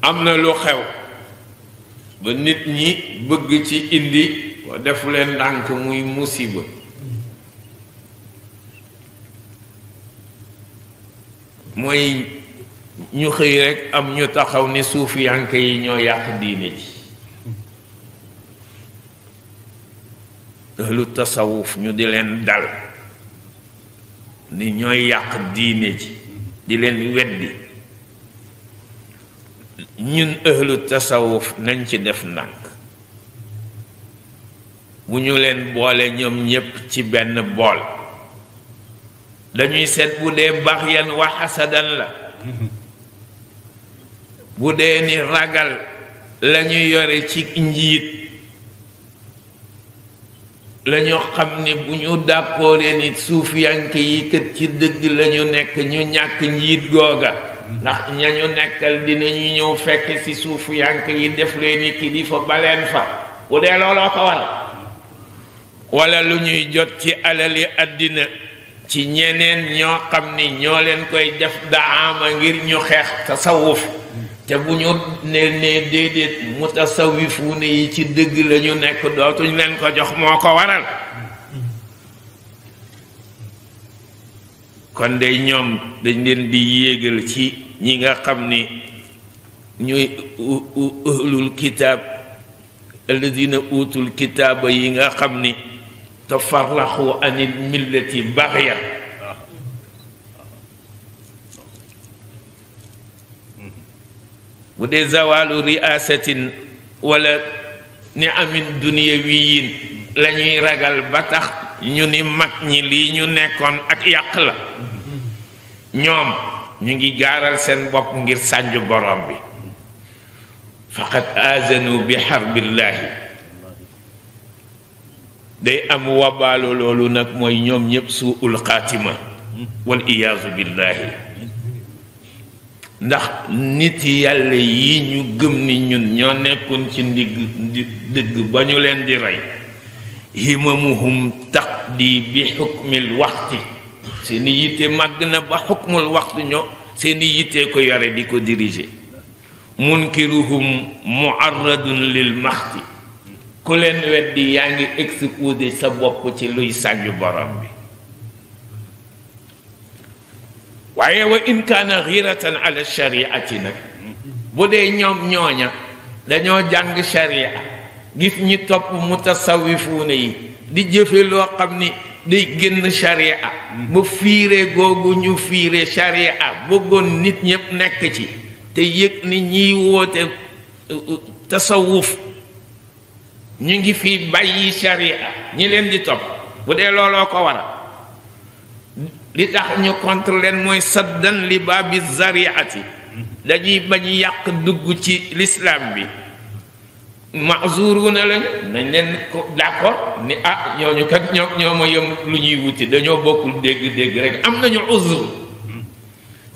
am na lu xew ba nit ñi bëgg ci indi defu leen ndànk muy musiba mooy ñu xëy rekk am ñu taxaw ni suufiyanke yi ñoo yàq diine ji lu tasawuf ñu di leen dal ni ñooy yàq diine ji di leen weddi ñun ahlu tasawuf nañ ci def ndànk bu ñu leen boole ñoom ñépp ci benn bool dañuy seet bu dee baxyan wa xasadan la bu dee ni ragal lañuy yore ci njiit lañu xam ni bu ñu dàppooree ni suufiyanke yi kët ci dëgg lañu nekk ñu ñàkk njiit googa ndax ñañu nekkal dinañu ñëw fekk ci suufiyanke yi def leen ni kilifa baleen fa bu dee looloo ko war wala lu ñuy jot ci alali àddina ci ñeneen ñoo xam ni ñoo leen koy def daama ngir ñu xeex tasawuf te bu ñu ne déedéet mutasawifuune yi ci dëgg la ñu nekk dootuñ leen ko jox moo ko waral kon de ñoom dañ leen di yéegal ci ñi nga xam ni ñuy ahlul kitaab alladina utul kitaaba yi nga xam ni tafarraxu anil millati baxya bu dee zawalu riasatin wala ni amin duniyawiyin la ñuy ragal ba tax ñu ni mag ñi lii ñu nekkoon ak yàq la ñoom ñu ngi gaaral seen bopp ngir sànju borom bi faqad azanu bi xarbillaahi day am wabaalu loolu nag mooy ñoom ñépp suul xaatima wal iyaazu billaahi ndax nit yàlla yi ñu gëm ni ñun ñoo nekkoon ci dëgg ba ñu leen di rey himamuhum taqdi bi xukmil waxti seeni yitte màgg na ba xukmul waxti ñoo seeni yitte ko yore di ko diriger munkiruhum muarradun lil maxti ku leen weddi yaa ngi exposé sa bopp ci luy sànju borom bi waaye wa in kaana ghiratan ala shariati nag bu dee ñoom ñooña dañoo jàng sharia gis ñi topp mutasawifuuna yi di jëfe loo xam ni day génn sharia ba fiire googu ñu fiire sharia bëggoon nit ñépp nekk ci te yëg ni ñiy woote tasawuf ñu ngi fi bàyyi sharia ñi leen di topp bu dee looloo ko waral li tax ñu contre leen mooy saddan li baabi zariati dañuy bañ yàq dugg ci l'islam bi mazuruna lañu nañ leen ko d'accord ni ah ñooñu kat ñoo ma yëm lu ñuy wuti dañoo bokkul dégg-dégg rek am nañu uzur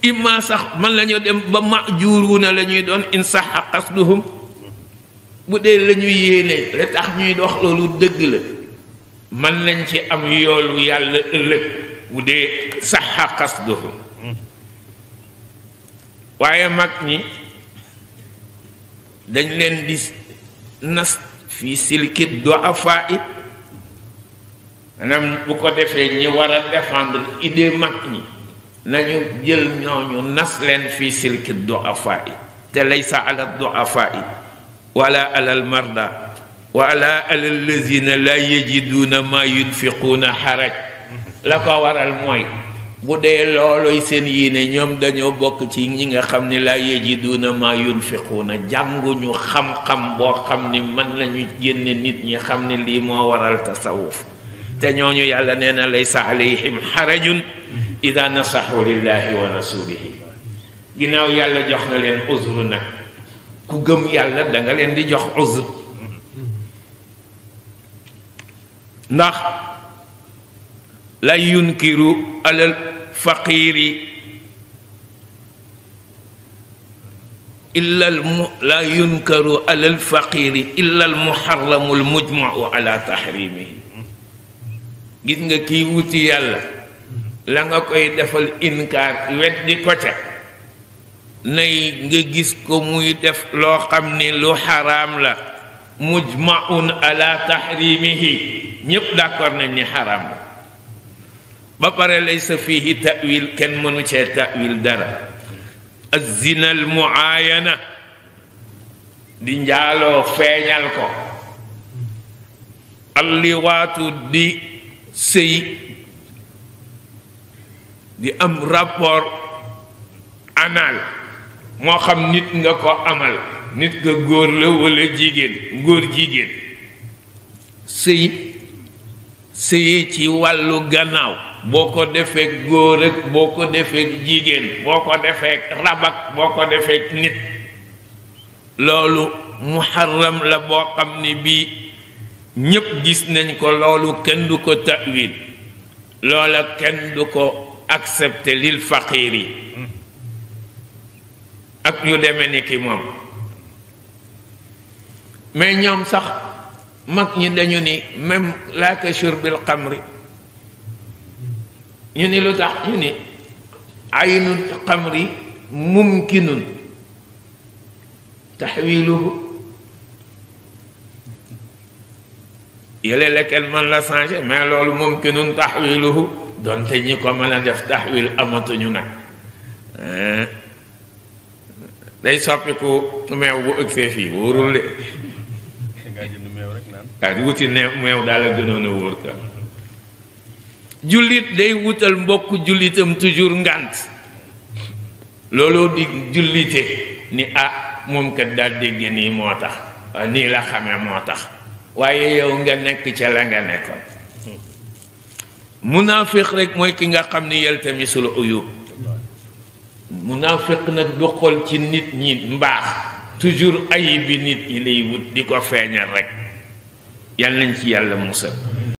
imma sax man la ñu dem ba majuruna la ñuy doon in saxa qasduhum bu dee la ñuy yéene la tax ñuy dox loolu dëgg la man lañ ci am yoolu yàlla ëllëg bu dee saxa qasduhum waaye mag ñi dañ leen di nas fi silki du'afa it maanaam bu ko defee ñi war a défendre idée mag ñi nañu jël ñooñu nas leen fi silki du'afa it te laysa ala du'afa it wala ala al marda wala ala allazina la yajiduna ma yunfiquna xaraj la ko waral mooy bu dee looloy seen yéene ñoom dañoo bokk ci ñi nga xam ne laa yajiduna ma yunfiquuna jànguñu xam-xam boo xam ni mën nañu génne nit ñi xam ne lii moo waral tasawuf te ñooñu yàlla nee na laysa alayhim xarajun ida nasaxu lillahi wa rasulihi ginnaaw yàlla jox na leen uzru nag ku gëm yàlla da nga leen di jox uzr ndax la yunkiru alal faqiri illa la yunkaru alal faqiri illa al muharramu al mujmau ala tahrimihi gis nga kii wuti yàlla la nga koy defal inkaar weddi ko ca nay nga gis ko muy def loo xam ni lu xaraam la mujmaun ala tahrimihi ñépp d'accord nañ ni xaraam la ba pare laysa fihi ta'wil kenn mënu cee ta'wil dara az-zina al muayana di njaaloo feeñal ko alliwaatu di sëy di am rapport anal moo xam nit nga ko amal nit nga góor la walla jigéen góor jigéen sëyi ci wàllu gannaaw boo ko defee góor ak boo ko defee jigéen boo ko defee rabak boo ko defee nit loolu muharram la boo xam ni bii ñépp gis nañ ko loolu kenn du ko ta'wil loola kenn du ko accepter lil faqiir yi ak yu deme ni ki moom mais ñoom sax mag ñi dañu ni même la ka shurbil xamri ñu ni lu tax ñu ni aynul xamri mumkinun taxwiluhu yële la kenn mën la changer mais loolu mumkinun taxwiluhu donte ñi ko mën a def taxwil amatuñu nag day soppiku meew bu ëgsee fii wóorul de waaw di wuti ne meew daal la gënoon a wóor ka jullit day wutal mbokk jullitam toujours ngànt looloo di jullite ni moom kat daal dégg nii moo tax nii la xamee moo tax waaye yow nga nekk ca la nga nekkoon munaafiq rek mooy ki nga xam ni yaltamisul uyub munaafiq nag du xool ci nit ñi mbaax toujours ayib bi nit ñi lay wut di ko feeñal rek yal nañ ci yàlla musal